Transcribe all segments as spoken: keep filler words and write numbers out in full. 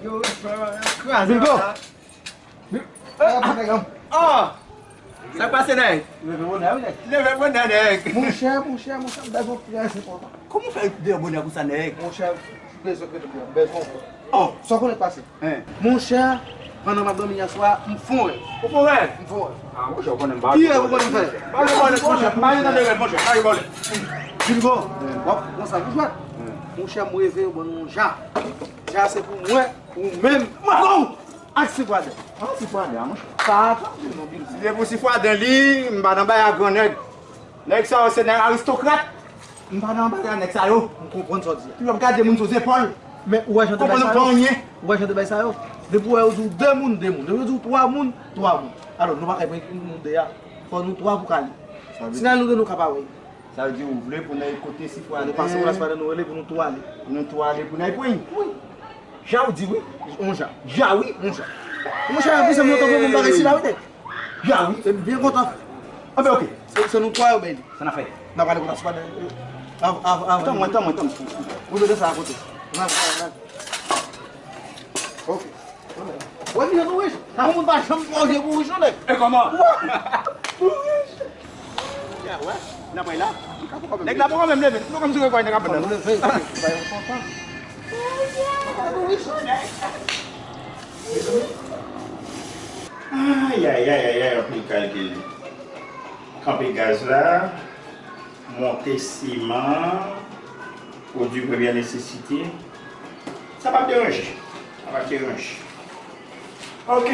Yo, kraze Bilgo. Sa k pase, nèg? Leve bonè, wi, nèg. Leve bonè, nèg. Monchè, monchè, monchè, m bezwen w trè enpòtan. Kòman w fè leve bonè konsa, nèg? Monchè, m bezwen w, m bezwen w. Oh. Sa w konnen k pase? Hein. Monchè, pandan m ap dòmi yè swa, m fè yon rèv. Ou fè yon rèv? M fè yon rèv. Ah, monchè, ou konnen m pa... Ki rèv ou konnen m fè? Pa gen bòlèt, monchè. Pa gen tan de rèv, monchè. Pa gen bòlèt. Bilgo, w ap pran sa pou jwèt. Monchè, m reve yo ban nou yon ja. Ja se pou mwen, ou menm. Mwen, non! Ak Sifwaden. Ah, Sifwaden, ah, monchè. Sa a, sa vle non, Bilgo. Si se pou Sifwaden li, m pa nan bagay ak gran nèg. Nèg sa yo se nèg aristokrat. M pa nan bagay nèg sa yo. M konprann sa w di a. Yo ap gade moun sou zepòl. Men ou wè jan de bay sa yo? Konprann pa anyen. Ou wè jan de bay sa yo? Depi w wè yo di w de moun, de moun. Depi yo di w twa moun, twa moun. Alò, nou pa ka pran moun de a. Fò nou twa pou k ale. Sa vle... Si n al nou de, nou ka pa wè. Sa vle di ou vle pou n al kote Sifwaden. Nou pase pou Sifwaden, nou rele pou nou tou ale. Pou nou tou ale, pou n al pran. Wi. Ja ou di wi. On ja. Ja wi. On ja. Monchè, anplis, se mwen tankou moun pa resi la, wi, nèg. Ja wi. Se byen kontan. Anben, oke. Se, se nou twa yo bay li. Sa n ap fè? N ap ale kote Sifwaden. Av, av, av. Tann mwen, tann mwen, tann mwen. Ou mete sa akote. Nan, nan, nan. Oke. Wè, vizaj ou wouj. Sa moun pa janm fè w je pou wouj, non, nèg. E kòman? Wè. Ya, wè. N ap pran la. Nèg la poko menm leve. Nou kòm si wè kòy nèg ap pran. Leve. Ay, ay, ay, ay, ay, anpil kalkil. Kanpe gaz la, monte siman, pwodui premyè nesesite. Sa p ap deranje. Sa p ap deranje. Ok.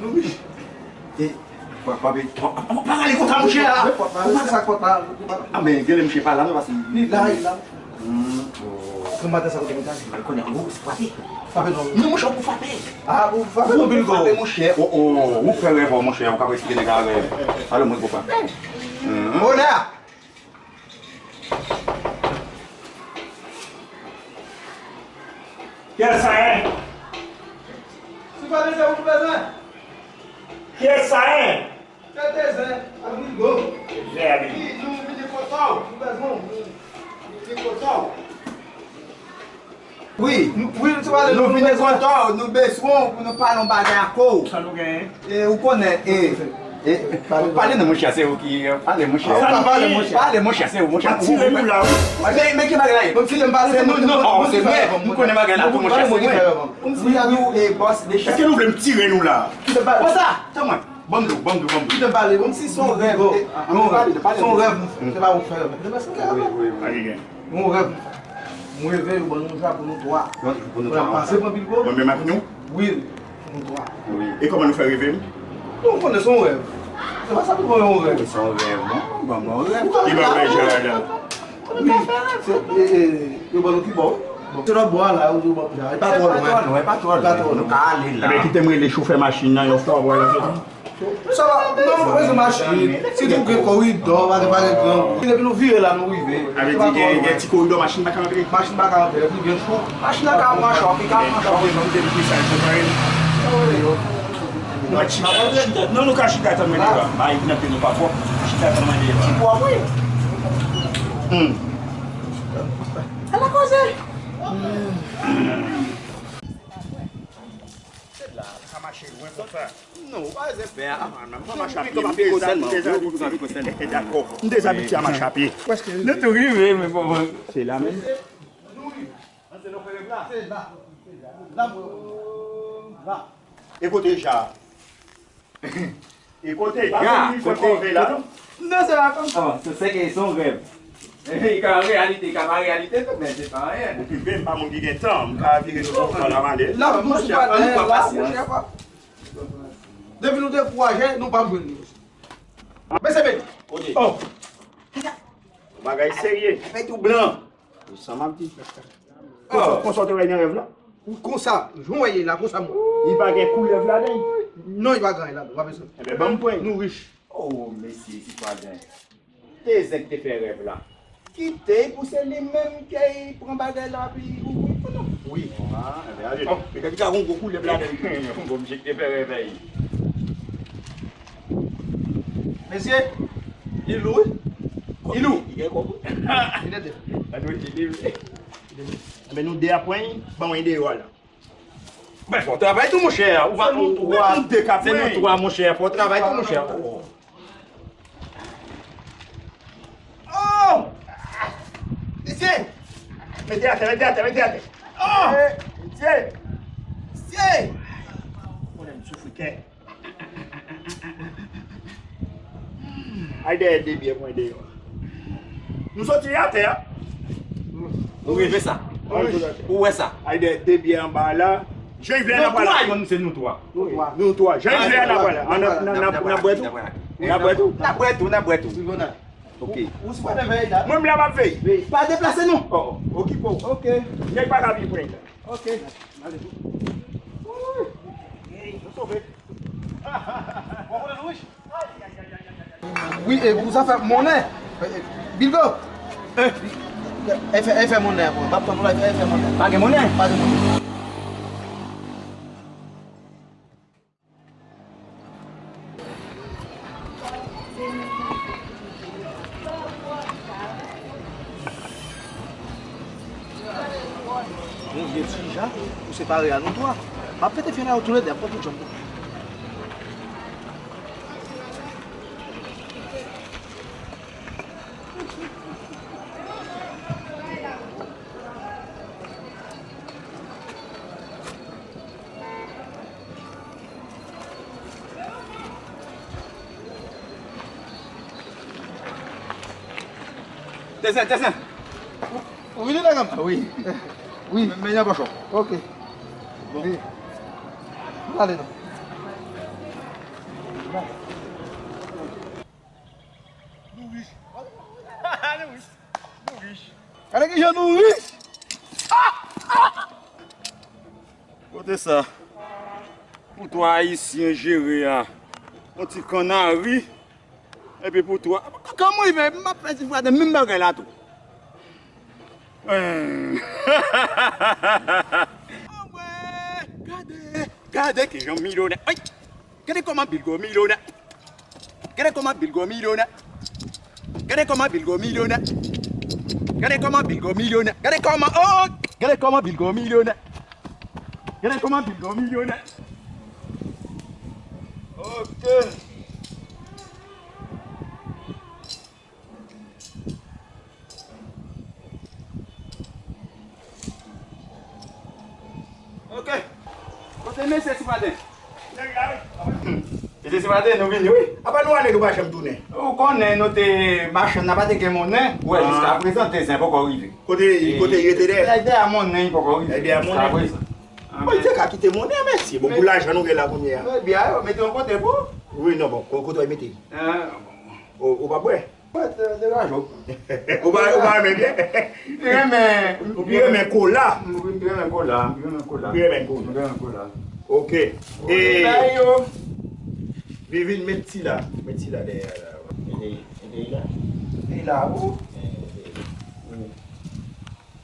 Nou riche. E, pa, pa, pa, pa, pa pale konsa, monchè, a. Ou pa sa konsa. A, men, genlè monchè pa la, non, paske li la, li la. Hmm, oh. Gran maten sa kote mwen ta. Mwen konnen, ou, se frape. Frape non. Non, monchè, ou frape. A, ou frape, ou frape, monchè. Oh, oh, ou fè rèv, monchè, ou ka esplike nèg la rèv. Alò, mwen, ou frape. Hmm. Bonè! Kiyès sa ye? Si pa bezwen, ou bezwen. Kiyès sa ye? Kiyès sa ye? Amigo. Wi, nou vini kote w. Nou bezwen w. Nou vini kote w. Wi. Nou, wi, nou vini kote w, nou bezwen w pou nou pale yon bagay ak ou. Sa nou genyen? E, ou konnen, e, e, pale non, monchè, se ou ki, e, pale, monchè. Ou pa pale, monchè. Pale, monchè, se ou, monchè. Pa tire nou la, wi. Men, men ki bagay la ye? Kòmsi m pale, se nou, non, se mwen. M konnen bagay la tou, monchè, se mwen. Kòmsi nou, e, bòs de chèf. Èske nou vle m tire nou la? Konsa, tann mwen. Ban m dlo, ban m dlo, ban m dlo. Kite m pale, kòmsi se yon rèv. Bon, e, an nou pale, pale. Se yon rèv nou fè. Se pa ou k fè rèv la. Se yon rèv nou fè. Yon rèv. Mwen reve, yo ban nou yon ja pou nou twa. Pou nou twa. Pou n pase pran Bilgo. Mwen menm ak nou? Wi, pou nou twa. Wi. E kòman nou fè reve m? Nou konnen se yon rèv. Se pa sa pou mwen yon rèv. Se yon rèv, bon, bon, bon rèv. Ki bagay ja la? Wi, se, e, e, yo ban nou pi bon. Bon, se lòt bò a la, yo ban nou ja. E pa twò lwen. E pa twò lwen, e pa twò lwen. Nou ka ale la. Ebyen, kite m rele chofè machin nan yon fwa, pou al soti. Sa va, non, pa bezwen mache. Si tou gen koridò, pa gen, pa gen gran. Depi nou vire la, nou rive. Sa va twò lwen. Avè di gen, gen ti koridò, machin pa ka antre. Machin pa ka antre, epi gen chou. Machin nan ka pran chòk, li ka pran chòk. Ok, non, depi sa, sa va. Non, chita, chita. Non, nou ka chita tann mwen deyò. Ba, epi nan pye nou pa pwòp. Chita tann mwen deyò. Ti pwòp, wi. Hmm. Ala koze. Se la, sa mache lwen konsa. Non, ou pa bezwen pè a. M pa mache a pye, m dezabitye a mache a pye. Nou tou rive, men bon, bon. Se la menm. Nou rive. Ann se nou fè rèv la. Se la. La, la. E kote ja? E kote ja? Kote? Non, se pa konsa. Oh, se, se ke se yon rèv. E ka reyalite, ka pa reyalite tou, men se pa anyen. Okipe m, pa moun ki gen tan, m ka vire sou kò la, m ale. La, monchè, ann pran pasyans. Depi nou dekouraje, nou p ap jwenn li. Mesye Beni. Kote? Oh. Bagay serye. Fè tou blan. Ou sa m ap di. Konsa, konsa w te wè nan rèv la? Ou konsa, jan w wè ye la, konsa m wè. Li pa gen koulèv ladan l? Non, li pa gen anyen ladan, pa bezwen. Enben, ban m pran. Nou rich. Oh, mesye, Sifwaden. Te zen ki te fè rèv la. Kite pou se li menm ki pran bagay la, pi ou wi pou nou. Wi. Ah, enben, ale. Oh, petèt li ka gen yon gwo koulèv ladan l. Bon, misye ki te fè rèv la. Mesye, li lou, wi. Li lou. Li gen kòb, wi. Li tete. Sa dwe di li, wi. Enben, nou de a pran, ban mwen deyò a la. Men fò w travay tou, monchè. Ou pa, se nou, ou pa, nou de k ap se nou twa, monchè. Fò w travay tou, monchè. Oh! Mesye! Mete atè, mete atè, mete atè. Oh! Mesye! Mesye! Konnen m soufri kè. Ay dèyè de byè mwen deyò. Nou soti atè a. Ou rive sa? Ou wè sa? Ay dèyè de byè anba la. Jan Ive a n ap pale. Nou twa, se nou twa. Nou twa. Jan Ive a n ap pale. N ap bwè tou? N ap bwè tou? N ap bwè tou, n ap bwè tou. Ok. Ou, ou sipòte veye la? Mwen menm la m ap veye. Pa deplase non. Oh, oh. Okipe w. Ok. Nèg pa ka vin pran la. Ok. Ale. Ou sove. Wi, e pou zafè monnen. E, e, Bilgo. E fè, e fè monnen pou mwen. M ap tann ou la, e fè, e fè monnen. Pa gen monnen? Pa gen monnen. Yon vye ti ja pou separe a nou twa. M ap pete fyèl a yo toulède, ap pran tout janm. Tezen, Tezen. Ou, ou vini la, kanmad? Wi. Wi. Men, men, yon pòch. Ok. Bon. Wi. Ale non. Nou rich. Nou rich. Nou rich. Gade kijan nou rich. Kote sa? Pou twa Ayisyen jere a. Yon ti kannari. Epi pou twa. Kòman li fè? M ap fè ti fwaden menm bagay la tou. Anmwey, gade, gade kijan m milyonè. Ay! Gade kòman Bilgo milyonè. Gade kòman Bilgo milyonè. Gade kòman Bilgo milyonè. Gade kòman Bilgo milyonè. Gade kòman, oh! Gade kòman Bilgo milyonè. Gade kòman Bilgo milyonè. Ok. Ok. Kote mesye Sipaten? Mesye Sipaten, nou vini, wi. Apa nou ale, nou pa janm tounen? Ou konnen nou te machann nan pa te gen monnen. Ou wè, jiska prezan, Tezen poko rive. Kote, kote li rete dèyè? Dèyè monnen, li poko rive. Dèyè monnen. Jiska prezan. Bon, li te ka kite monnen, mesye. Bon, pou lajan nou gen la kounye a. Ebyen, mete yon kote pou. Wi, non, bon, ko-, kote w mete? Ou, ou pa bwè? Mwen te, te raje w. Ou pa, ou pa renmen byè? M pi renmen. Ou pi renmen kola? M pi renmen kola, m pi renmen kola. Ou pi renmen kola. M pi renmen kola. Ok. E, Vivin, met ti la. Met ti la dèyè la. Mete, mete la. Mete la, ou?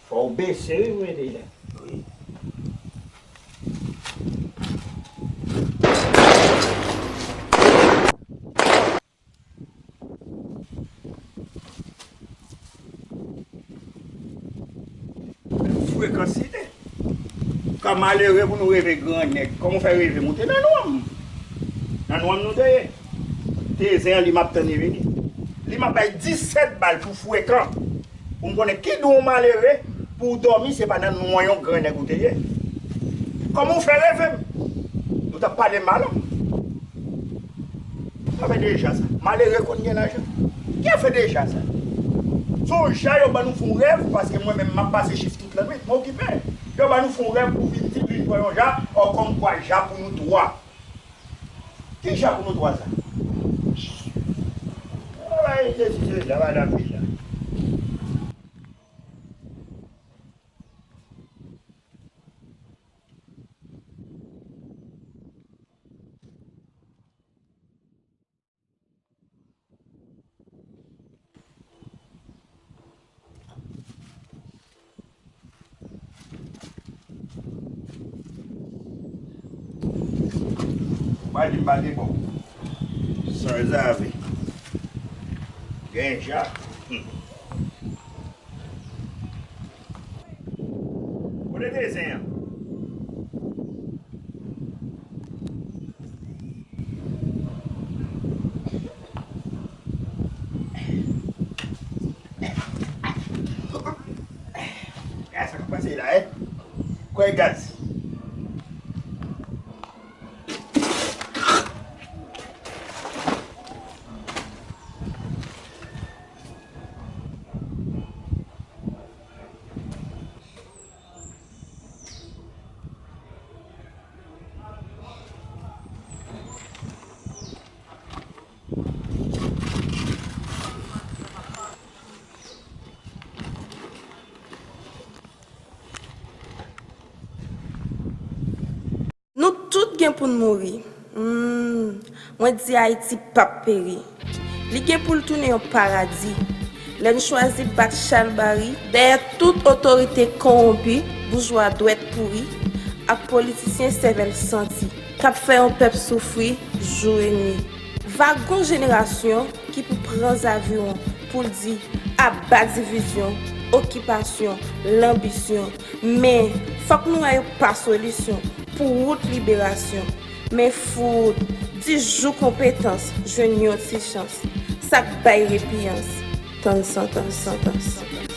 Fò w bese, wi, pou mete la. Wi. Frekan site. Ka malere pou nou reve gran nèg. Kòman w fè reve m? Ou te nan nwanm. Nan nwanm nou te ye. Tezen an, li m ap tann li vini. Li m ap bay disèt bal pou Frekan. Pou m konnen ki dou w malere, pou w dòmi, se pa nan nwanm yon gran nèg ou te ye. Kòman w fè reve m? Nou t ap pale mal. Afè de ja sa. Malere konn gen lajan. Ki afè de ja sa? Se yon ja yo ban nou fè yon rèv, paske mwen menm m ap pase chif tout lannwit, mwen okipe. Yo ban nou fè yon rèv pou vin di vin pran yon ja, ò kòmkwa ja pou nou twa. Ki ja pou nou twa sa? Travay de si se la, madanm vin la. Ou pa di m pa te bon. Sanzave. Gen ja. Kote Tezen an? Se la, eh. Kwè gaz. Nou tout gen pou n mouri. Hmm, mwen di Ayiti p ap peri. Li gen pou l tounen yon paradi. Lè n chwazi bat chalbari dèyè tout otorite kowonpi, boujwa dwèt pouri, ak politisyen sèvèl santi, k ap fè yon pèp soufri jou e nwi. Va gon jenerasyon ki pou pran zaviwon pou l di aba divizyon, okipasyon, lanbisyon. Men, fòk nou wè yon pa solisyon pou wout liberasyon. Men fout, dis jou konpetans, jwenn yon ti chans. Sa k bay repiyans, tann santans, santans.